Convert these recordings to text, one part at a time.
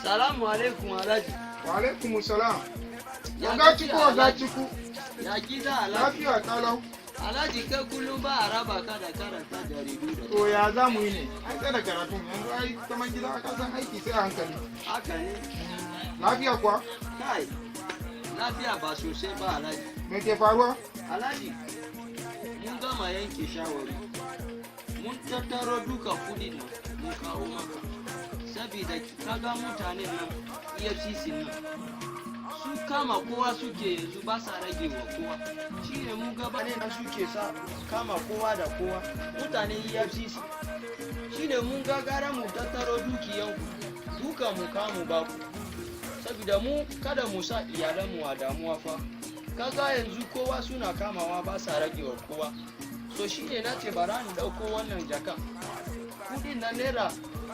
Salamu alaikum, Alhaji. Wa alaikum salam. Ya Oga gajiya, Chukwu, Oga Alhaji? Chukwu. Ya gida, Alhaji? Lafiya kalau. Alhaji, kai kullum ba a raba ka da karanta jaridu da To, ya za mu yi ne? Ai sai da karatun yanzu, ai zaman gida ka san aiki sai a hankali. Haka ne. Lafiya kuwa? Kai, lafiya ba sosai ba, Alhaji. Me ke faruwa? Alhaji, mun gama yanke shawari. Mun tattaro duka kudin nan mun kawo maka. Sabida kaga mutanen nan EFCC nan su kama kowa suke yanzu, ba sa rage wa kowa. Shi ne mun gaba ne nan suke sa kama kowa da kowa, mutanen EFCC. Shi ne mun ga gara mu tattaro dukiyanku duka mu kamu baku. Sabida mu kada mu sa iyalanmu a damuwa fa. Kaga yanzu kowa suna kamawa, ba sa rage wa kowa. So shi ne na ce bara in ɗauko wannan jakan. Kudin na naira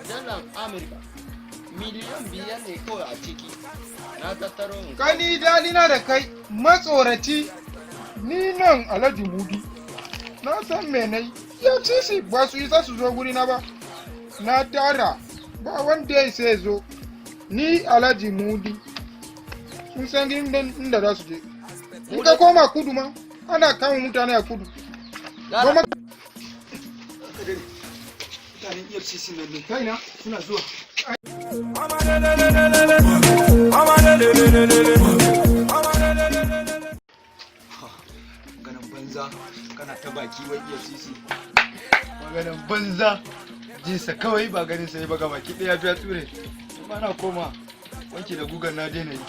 dalan Amurka 5 miliyan ne kawai a ciki na tattaro in kawo. Kani dalina da kai matsoraci, ni nan Alhaji Mudi. Na san me nai. EFCC ba su isa su zo gurina ba. Na tara ba wanda ya isa ya zo. Ni Alhaji Mudi. Sun san inda za su je. In ka koma kudu ma, ana kama mutane a kudu. Mutanen EFCC nan ne. Kaina. Suna zuwa. Maganan banza, kana ta baki wai EFCC. Maganan banza, jinsa kawai ba ganin sai ba, gaba ki ɗaya biya ture. Ba na koma wanki da gugan na daina yi.